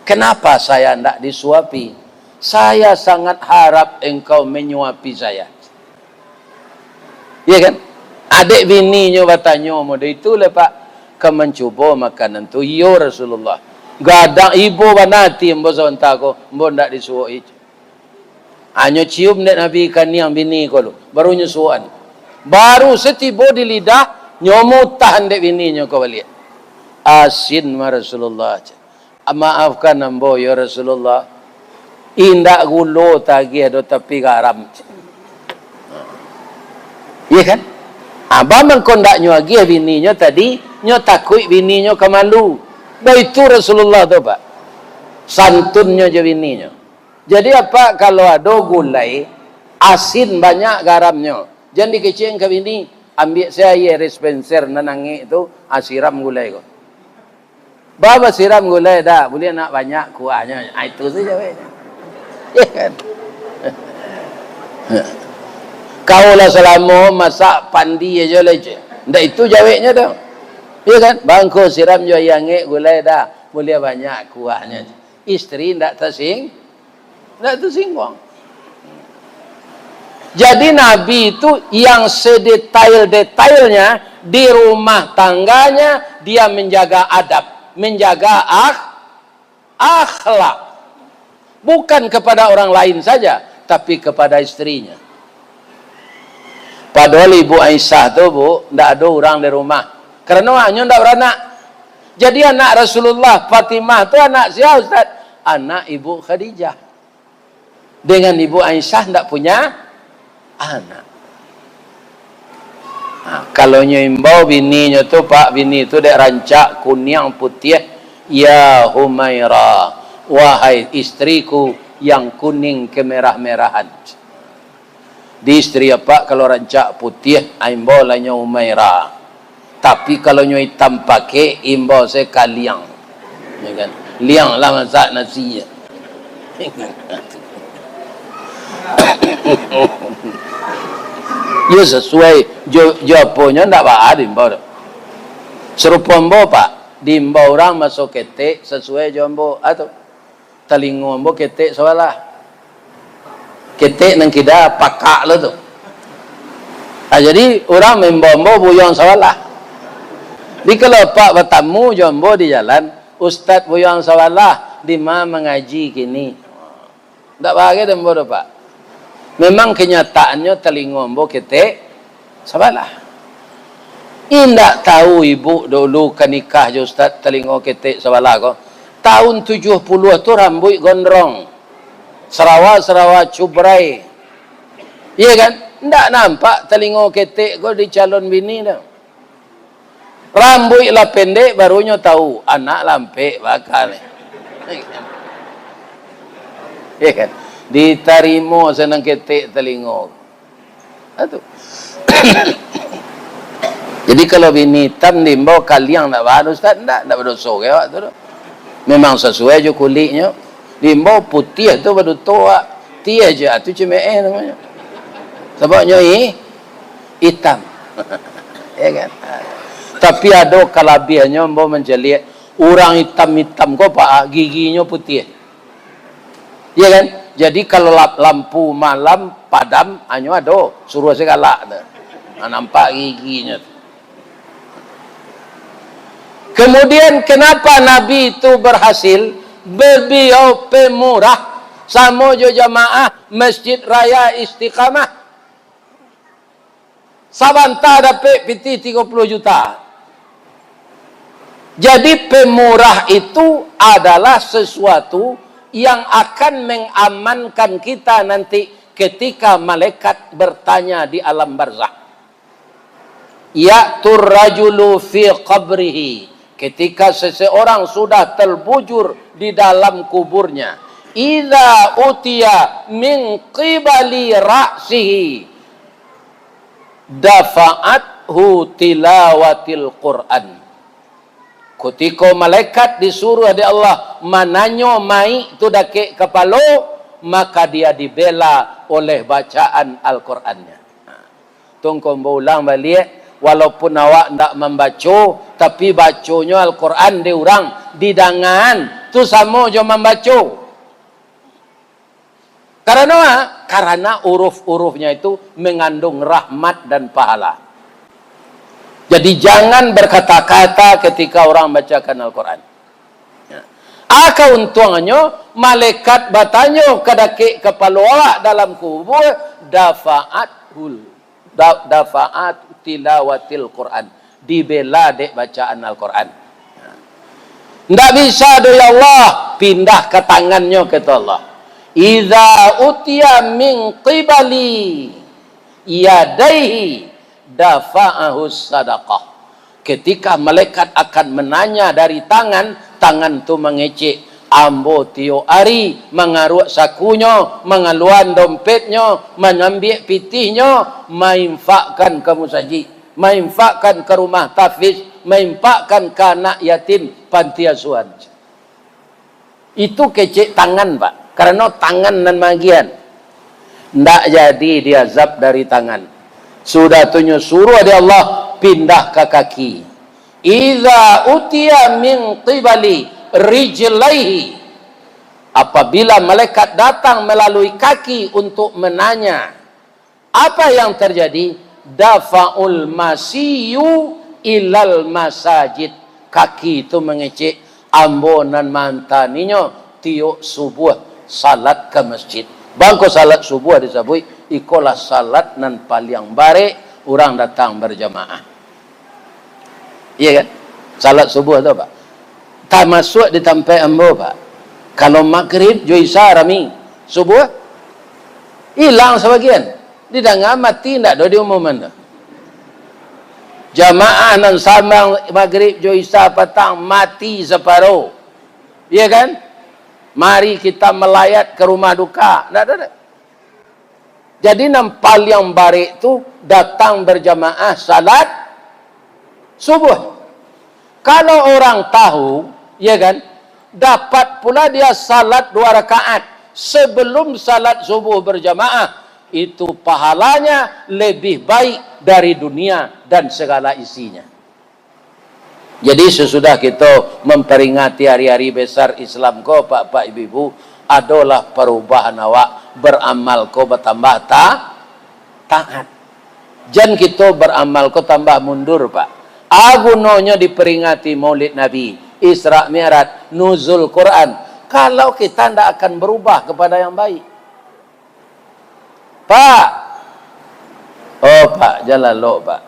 Kenapa saya ndak disuapi? Saya sangat harap engkau menyuapi saya." Iya kan? Adek bininyo batanyo model itu lah, Pak, ka mancubo makanan tu. "Iyo, Rasulullah. Gadang ibo bana ati ambo sabanta ko, ambo ndak disuok itu." Hanyo cium dek Nabi kaniang bini ko lu, baru nyo suokan. Baru setibo di lidah, nyo mutahan dek bininyo ko baliak. "Asin mah, Rasulullah." "Maafkan ambo, ya Rasulullah. Indak gulo tagiah do, tapi garam." Iya kan? Abah mangko ndak nyo agiah bininyo tadi, nyo takuik bininyo ka malu. Baitu Rasulullah tu, Pak. Santunnyo jo bininyo. Jadi, Apak, kalau ado gulai, asin banyak garamnyo, jan dikecekan ka bini, ambiak se aia dispenser nan angek tu, ah, siram gulai ko. "Ba, basiram gulai, Da, buliah nak banyak kuahnyo." Ah, itu sajo jaweknyo. Iya kan? Kau lah salamo masak pandi ajo lah, ceh. Ndak itu jaweknyo tu. Iya kan? "Ba, ngko siram jo aia angek gulai, Da, buliah banyak kuahnyo." Isteri ndak tasing-, Ndak tersinggung. Jadi, Nabi itu yang sedetail-detailnya di rumah tangganya, dia menjaga adab, menjaga akh-, akhlak. Bukan kepada orang lain saja, tapi kepada istrinya. Padahal Ibu Aisyah tu, Bu, ndak ado urang di rumah. Karano anyo ndak baranak. Jadi, anak Rasulullah, Fatimah tu anak sia, Ustaz? Anak Ibu Khadijah. Dengan Ibu Aisyah ndak punya anak. Ha, kalau nyo imbau bininyo tu, Pak, bini tu dek rancak kuniang putiah, "Ya Humaira, wahai istriku yang kuning kemerah-merahan." Di istri Apak kalau rancak putiah, a, imbau lah nyo Humaira. Tapi kalau nyo itam pakek, imbau se ka Liang. Ya kan? Liang lah masak nasi. Yo, sasuai jo, jo aponyo ndak baa diimbau tu. Sarupo ambo, Pak, diimbau urang maso ketek sasuai jo ambo. A tu. Talingo ambo ketek sabalah. Ketek nan kida pakak lo tu. Ha, jadi, urang maimbau ambo buyuang sabalah. Jadi, kalau Apak batamu jo ambo di jalan, "Ustaz buyuang sabalah, dima mangaji kini?" Ndak bagai dek ambo tu, Pak. Memang kenyataannyo talingo ambo ketek sabalah. Indak tahu ibu dulu ka nikah jo Ustaz talingo ketek sabalah ko. Tahun tujuah puluah tu rambuik gondrong, sarawa-sarawa cubrai. Iya kan? Ndak nampak talingo ketek ko di calon bini tu. Rambuik lah pendek, baru nyo tahu, anak lah ampek bakal. Iya kan? Ditarimo sanang ketek talingo. Nah, tu. Jadi, kalau bini itam diimbau kaliang ndak baa, Ustaz, ndak, ndak badoso ka awak tu doh. Memang sasuai jo kuliknyo. Diimbau putiah tu baduto awak. Tiah je, ah, tu cimeeh namonyo. Sababnyo i-, itam. Ya kan? Tapi ado kalabiahnyo, ambo mancaliak, urang itam-itam ko, Pak, ah, giginyo putiah. Ya kan? Jadi, kalau lap-, lampu malam padam, hanyo ado suruah se galak tu. Nah, nampak giginyo tu. Kemudian, kenapa Nabi itu berhasil? Beliau pemurah, samo jo jamaah Masjid Raya Istiqamah. Sabanta dapek pitih tigo puluah juta. Jadi, pemurah itu adalah sesuatu yang akan mengamankan kita nanti ketika malaikat bertanya di alam barzakh. Ya'tur rajulu fi qabrihi, ketika seseorang sudah terbujur di dalam kuburnya, idza utiya min qibali ra'sihi, dafa'athu tilawatil Qur'an. Kutiko malaikat disuruh dek Allah mananyo mayik tu dakek kapalo, maka dia dibela oleh bacaan Al-Qur'annya. Tu ngko ambo ulang baliak, walaupun awak ndak mambaco, tapi baconyo Al-Qur'an dek urang, didangaan, tu samo jo mambaco. Karano a? Karano huruf-hurufnya itu mengandung rahmat dan pahala. Jadi, jangan berkata-kata ketika orang bacakan Al-Quran. Ya. A, kauntuangannyo, malaikat batanyo ka dakek kapalo awak dalam kubua, dafa'athul, da-, dafa'at tilawatil Quran, dibela dek bacaan Al-Quran. Ndak bisa doh, ya Allah, pindah ka tangannyo, kato Allah. Idza utiya min qibali yadaihi dafa'ahus sadaqah. Ketika malaikat akan mananya dari tangan, tangan tu mangecek, ambo tiok ari mangaruak sakunyo, mangaluan dompetnyo, mangambiak pitihnyo, mainfakkan ka musajik, mainfakkan ka rumah tahfiz, mainfakkan ka anak yatim, panti asuhan. Itu kecek tangan, Pak. Karano tangan nan maagiahan. Ndak jadi diazab dari tangan. Sudah tu nyo suruah dek Allah pindah ka kaki. Idza utiya min qibali rijlaihi. Apabila malaikat datang melalui kaki untuk menanya, apa yang terjadi? Dafa'ul masiyu ilal masajid. Kaki tu mangecek, ambo nan maantaninyo tiok subuah salat ka masjid. Bangko salat subuah disabuik, ikolah salat nan paliang barek urang datang berjamaah. Iya kan? Salat subuah tu, Pak. Tamasuak di tampek ambo, Pak. Kalau magrib jo isya rami, subuah ilang sabagian. Didanga mati ndak do diumuman tu. Jamaah nan sambang magrib jo isya patang mati saparo. Iya kan? Mari kita melayat ke rumah duka. Ndak do, ndak. Jadi, nan paliang barek tu datang berjamaah salat subuh. Kalau orang tahu, ya kan, dapat pula dia salat dua rakaat sebelum salat subuh berjamaah, itu pahalanya lebih baik dari dunia dan segala isinya. Jadi, sesudah kito memperingati hari-hari besar Islam ko, Pak-pak, Ibu-ibu, adolah parubahan awak, beramal ko batambah ta-, taat. Jan kito beramal ko tambah mundur, Pak. A gunonyo diperingati Maulid Nabi, Isra Mi'raj, Nuzul Quran, kalau kita ndak akan berubah kepada yang baik. Pak. Oh, Pak, jan lalok, Pak.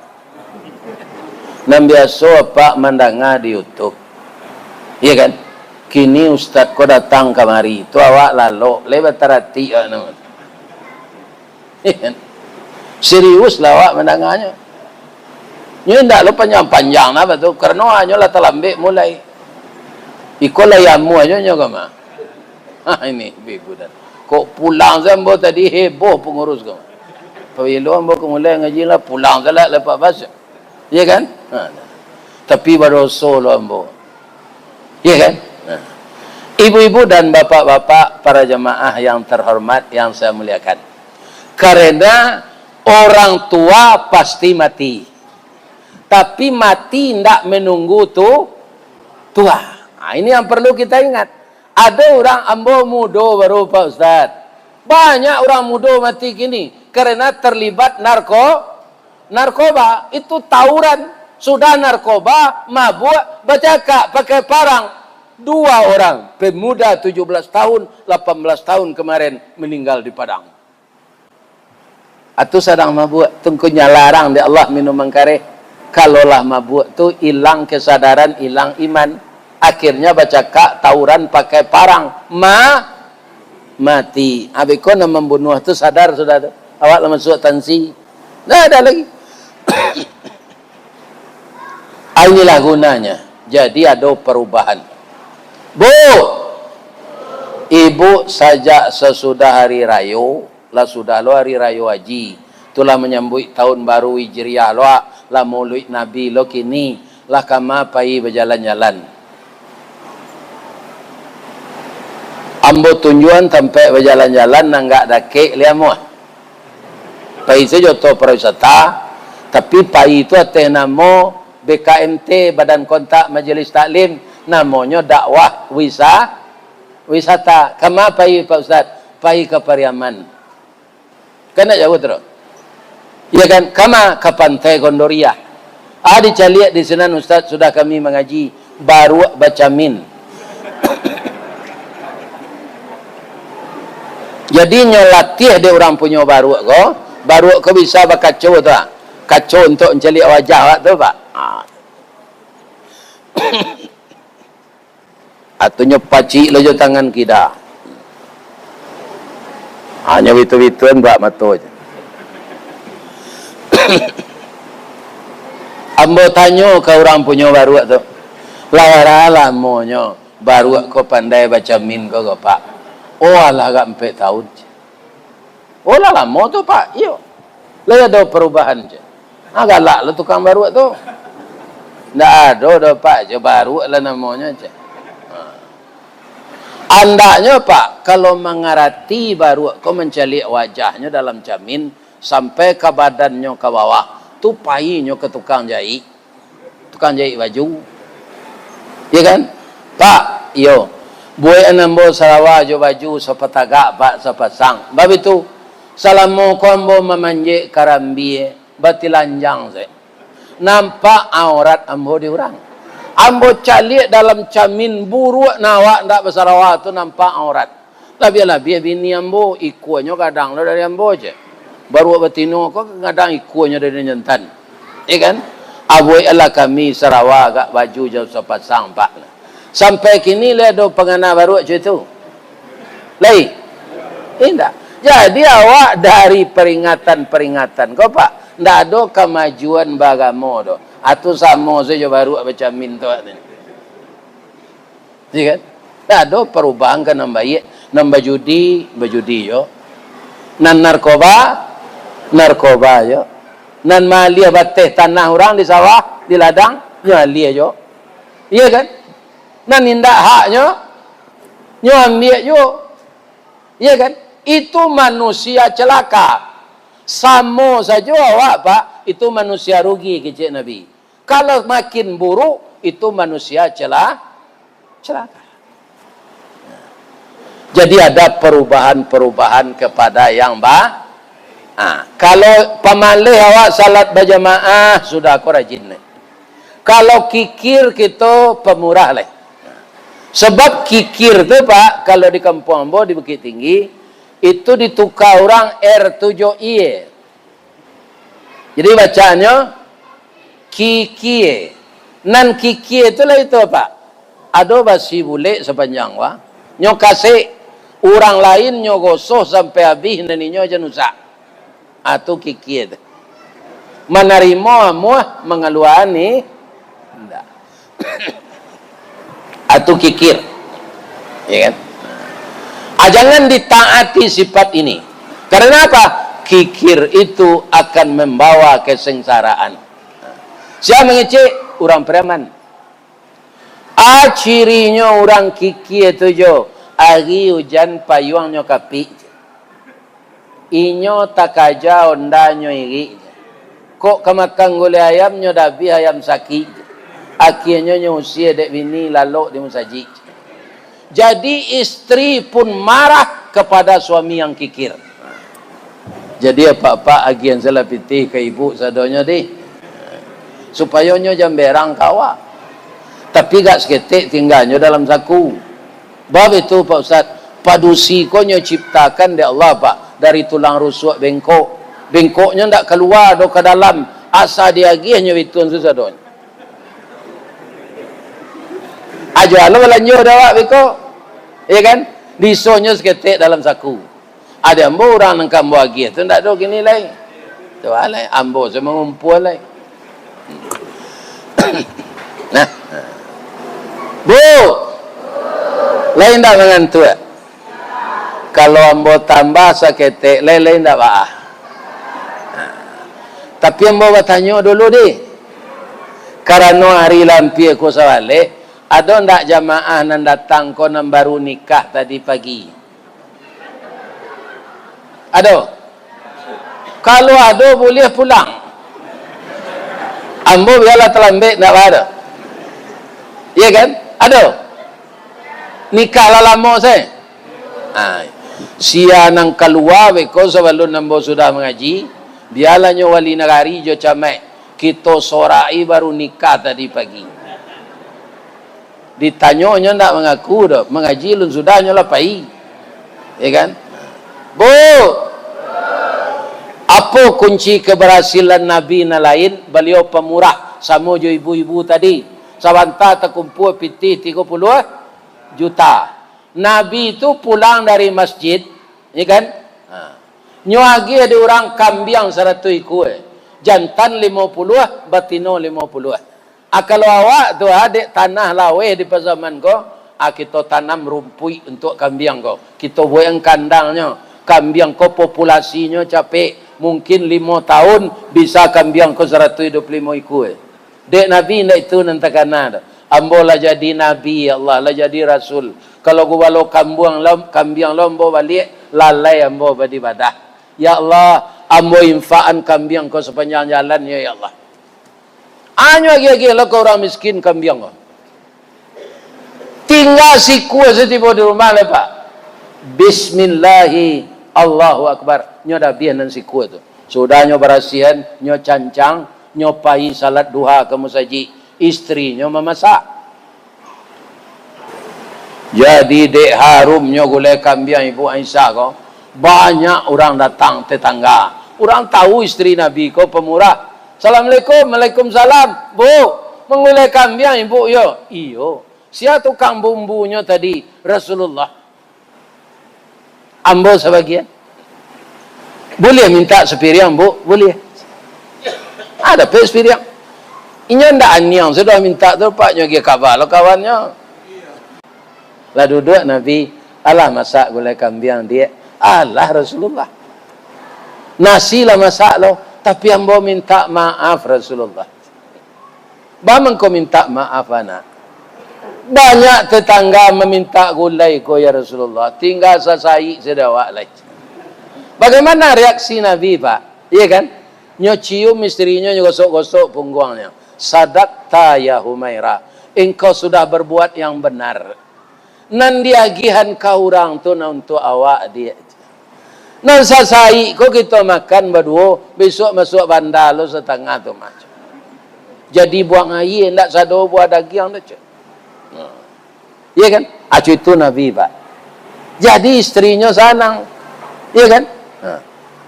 Nan biaso Apak mandanga di YouTube. Iya kan? Kini ustaz ko datang kamari, tu awak lalok, lai bataratik awak namo. Iya kan? Serius lah awak mandanganyo. Nyo indak lo panjang-panjang lah, Pak, tu. Karano hanyo lah talambek mulai. Iko lah yamu ajo nyo kama. Ha, ini, ibu-ibu dan. Kok pulang sambo tadi heboh pengurus ko. Pabilo ambo ka mulai ngaji lah, pulang salat lah pak bas. Iya kan? Ha. Tapi badoso lo ambo. Iya kan? Ha. Ibu-ibu dan bapak-bapak, para jamaah yang terhormat, yang saya muliakan. Karena orang tua pasti mati. Tapi mati ndak menunggu tu tua. Nah, ini yang perlu kita ingat. Ado urang, ambo mudo baru, Pak Ustaz. Banyak urang mudo mati kini karena terlibat narko-, narkoba. Itu tawuran. Sudah narkoba, mabuk, bacakak pakai parang. Dua orang, pemuda tujuh belas tahun, lapan belas tahun kemarin, meninggal di Padang. Atu sadang mabuak, tungku nyalarang dek Allah minuman kareh. Kalau lah mabuak tu, ilang kesadaran, ilang iman. Akhirnya bacakak, tawuran, pakai parang. Ma-, mati. Abih ko nan mambunuah tu sadar sudah tu. Awak lah masuak tansi. Ndak ada lagi. Ah, inilah gunanya. Jadi, ado perubahan. Bu! Ibu sajak sasudah hari rayo, lah sudah lo hari rayo haji. Tu lah manyambuik tahun baru Hijriah lo, ah, lah Mauluik Nabi lo kini, lah kama pai bajalan-jalan. Ambo tunjuan tampek bajalan-jalan nan agak dakek lai amuah. Pai sajo to pariwisata, tapi pai tu ateh namo B K M T, Badan Kontak Majelis Taklim, namonyo dakwah wisa-, wisata. Kama pai, Pak Ustaz? Pai ka Pariaman. Kan ndak jauah tu doh. Iya kan? Kama ka Pantai Gondoriah. Ah, dicaliak di sinan, Ustaz, sudah kami mangaji, baruak bacamin. Jadi, nyo latiah dek urang punyo baruak ko, baruak ko bisa bakaco tu, ah. Kaco untuak mancaliak wajah awak tu, Pak. Ah. Atunyo pacik lo jo tangan kida. Hanyo bitu-bituan bak mato je. Ambo tanyo ka urang punyo baruak tu, "Lah bara lamonyo baruak ko pandai bacamin ko, ko, Pak?" "Oh, alah agak ampek taun." "Oh, lah lamo tu, Pak?" "Iyo." "Lah ado parubahan?" cek. "Ah, galak lo tukang baruak tu." "Ndak ado doh, Pak, jo baruak lah namonyo," cek. Ha. Andaknyo, Pak, kalau mangarati baruak ko mancaliak wajahnyo dalam camin, sampai ka badannyo ka bawah, tu painyo ka tukang jaik. Tukang jaik baju. Iya kan? "Pak, iyo. Buekan ambo sarawa jo baju sapatagak, Pak, sapasang." Babitu, salamo ko ambo mamanjek karambia, batilanjang se. Nampak aurat ambo di urang. Ambo caliak dalam camin, buruak nan awak ndak basarawa tu nampak aurat. Labiah-labiah bini ambo, ikuanyo gadang lo dari ambo je. Baruak batino ko gadang ikuanyo dari jantan. Iya kan? Abuikanlah kami sarawa agak baju jo sapasang, Pak. Sampai kini lai ado pangana baruak cam itu? Lai? Indak. Jadi awak dari peringatan-peringatan ko, Pak, ndak ado kamajuan baagamo doh. Atu samo sajo baruak bacamin tu, Pak. Iya kan? Ndak ado parubahan ka nan baiak. Nan bajudi, bajudi jo. Nan narkoba, narkoba jo. Nan maaliah bateh tanah urang di sawah, di ladang, nyo aliah jo. Iya kan? Nan indak haknyo, nyo ambiak juo. Iya kan? Itu manusia celaka. Samo sajo awak, Pak, itu manusia rugi, kecek Nabi. Kalau makin buruk, itu manusia cela-, celaka. Jadi ada perubahan-perubahan kepada yang ba-, ah, kalau pamaleh awak salat bajamaah, sudah ko rajin. Kalau kikir kito pamurah lai. Sebab kikir tu, Pak, kalau di kampuang ambo di Bukittinggi, itu dituka urang R tujuh I. Jadi bacaannyo kikie. Nan kikie tu lah itu, Pak. Ado basi bulek sapanjang wa. Nyo kasek, urang lain nyo gosoh sampai abih, nan inyo jan usak. Ah, tu kikie tu. Manarimo amuah, mangaluaan ni indak. Atu kikir. Ya kan? Ah, jangan ditaati sifat ini. Karena apa? Kikir itu akan membawa kesengsaraan. Sia mangecek? Urang preman. A cirinyo urang kikir tu jo, ari ujan payuangnyo kapik. Inyo takaja ondanyo irik. Kok ka makan gulai ayam, nyo dabih ayam sakik. Akienyo nyo usie dek bini lalok di musajik. Jadi, istri pun marah kepada suami yang kikir. Jadi, apak-apak agian salah pitih ka ibu sadonyo deh. Supayo nyo jan berang ka awak. Tapi, gak saketek tingganyo dalam saku. Bab itu, Pak Ustaz, padusi ko nyo ciptakan dek Allah, Pak, dari tulang rusuk bengkok. Bengkoknyo ndak kalua doh ka dalam, asa diagiah nyo bituan susadonyo. Ajo alo balanjo dek awak beko. Iya kan? Disonyo saketek dalam saku. Ado ambo urang nan ka ambo agiah tu ndak ado kini lai. Tu lah, ambo se mangumpua lai. Nah. Bu. Lai ndak mangantuak? Kalau ambo tambah saketek lai, lai ndak baa. Nah. Tapi ambo batanyo dulu deh. Karano ari lampia ko sabaleh, ado ndak jamaah nan datang ko nan baru nikah tadi pagi? Ado? Kalau ado, buliah pulang. Ambo bialah talambek, ndak baa doh. Iya kan? Ado? Nikah lah lamo se. Ah, sia nan kalua beko sabalun ambo sudah mangaji, bialah nyo wali nagari jo camaik, kito sorak-i baru nikah tadi pagi. Ditanyo, nyo ndak mangaku doh, mangaji lun sudah nyo lah pai. Ya kan? Bu, apo kunci keberhasilan Nabi nan lain? Baliau pamurah, samo jo ibu-ibu tadi. Sabanta takumpua pitih tigo puluah juta. Nabi tu pulang dari masjid, ya kan? Ha. Nyo agiah di urang kambiang saratuih ikua, jantan limo puluah, batino limo puluah. Ah, kalau awak tu, ah, dek tanah laweh di pazaman ko, ah, kito tanam rumpuik untuak kambiang ko. Kito buek kandangnyo. Kambiang ko populasinyo capek, mungkin limo taun bisa kambiang ko saratuih duo puluah limo ikua. Dek Nabi ndak itu nan takana tu. Ambo lah jadi nabi, ya Allah, lah jadi rasul. Kalau gubalo kambuang lo, kambiang lo ambo baliak, lalai ambo baribadah. Ya Allah, ambo infakan kambiang ko sapanjang jalan, ya Allah. Anyo agiah-agiah lo ka urang miskin kambiang ko. Tingga sikua satibo di rumah lai, Pak. Bismillahi, Allahu Akbar. Nyo dah abiah nan sikua tu. Sudah nyo barasiahan, nyo cancang, nyo pai salat duha ka musajik. Istrinyo mamasak. Jadi, dek harumnyo gulai kambiang Ibu Aisyah ko, banyak urang datang tetangga. Urang tahu istri Nabi ko pamurah. "Assalamualaikum." "Waalaikumsalam." "Bu, manggulai kambiang Ibu yo?" "Iyo." "Sia tukang bumbunyo tadi?" "Rasulullah." Ambo sabagian. "Buliah mintak sapiriang, Bu?" "Buliah." Ah, dapek sapiriang. Inyo ndak aniang sudah mintak tu, Pak, nyo agiah kaba lo kawannyo. Lah duduak Nabi, "Alah masak gulai kambiang, Diak?" "Alah, Rasulullah." "Nasi lah masak lo, tapi ambo mintak maaf, Rasulullah." "Baa mangko mintak maaf, anak?" "Banyak tetangga mamintak gulai ko, ya Rasulullah, tingga sasaik sadawak lai." Bagaimana reaksi Nabi, Pak? Iya kan? Nyo cium istrinyo, nyo gosok-gosok pungguangnyo. "Sadakta, ya Humaira, engkau sudah berbuat yang benar." Nan diagihan ka urang tu nan untuak awak, Diak. Nan sasaik ko kito makan baduo, bisuak masuak banda lo satangah tu mah. Jadi buang aia, ndak sado buah dagiang tu, cek. Nah. Iya kan? Acu itu Nabi, Pak. Jadi istrinyo sanang. Iya kan? Nah.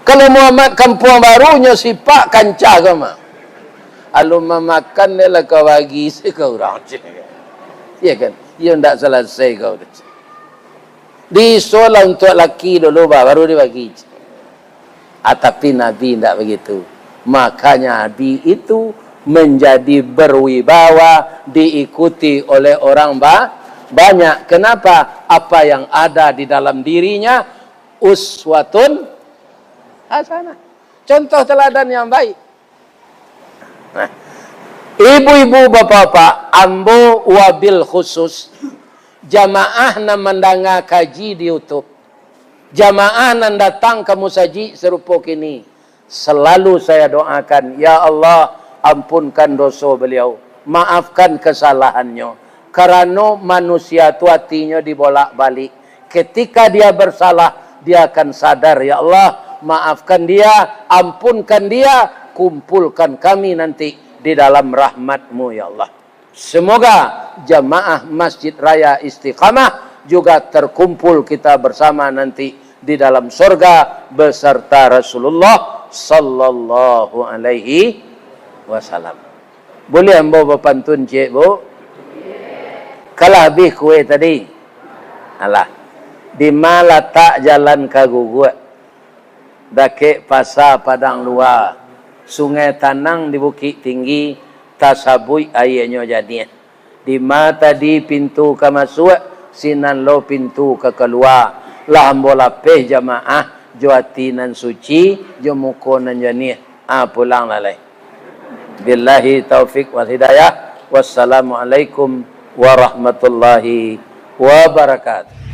Kalau Muhammad Kampuang Baru, nyo sipak kancah ko mah. Alun mamakan, dek lah ka bagi se ka urang, cek. Iya kan? Iyo ndak salasai kau tu, cek. Diisolah untuak laki dulu, bah, baru dibagi. Ah, tapi Nabi indak begitu. Makanya Nabi itu menjadi berwibawa, diikuti oleh orang ba-, banyak. Kenapa? Apa yang ada di dalam dirinya uswatun Hasanah. Contoh teladan yang baik. Nah, ibu-ibu, bapak-bapak, ambo wabil khusus jamaah nan mandanga kaji di YouTube, jamaah nan datang ka musajik sarupo kini, selalu saya doakan, "Ya Allah, ampunkan doso beliau, maafkan kesalahannyo." Karano manusia tu atinyo dibolak-balik. Ketika dia bersalah, dia akan sadar, "Ya Allah, maafkan dia, ampunkan dia, kumpulkan kami nanti di dalam rahmat-Mu, ya Allah." Semoga jamaah Masjid Raya Istiqamah juga terkumpul kita bersama nanti di dalam sorga beserta Rasulullah sallallahu alaihi wasallam. Boleh ambo bapantun ciek, Bu? Kalah abih kue tadi? Alah. Di ma latak jalan ka Guguak? Dakek Pasa Padang Lua, Sungai Tanang di Bukik Tinggi, tasabuik aianyo janiah. Di ma tadi pintu ka masuak, sinan lo pintu ka kalua. Lah ambo lapeh jamaah, jo ati nan suci, jo muko nan janiah. Ah, pulanglah lai. Billahi taufik wal hidayah. Wassalamualaikum warahmatullahi wabarakatuh.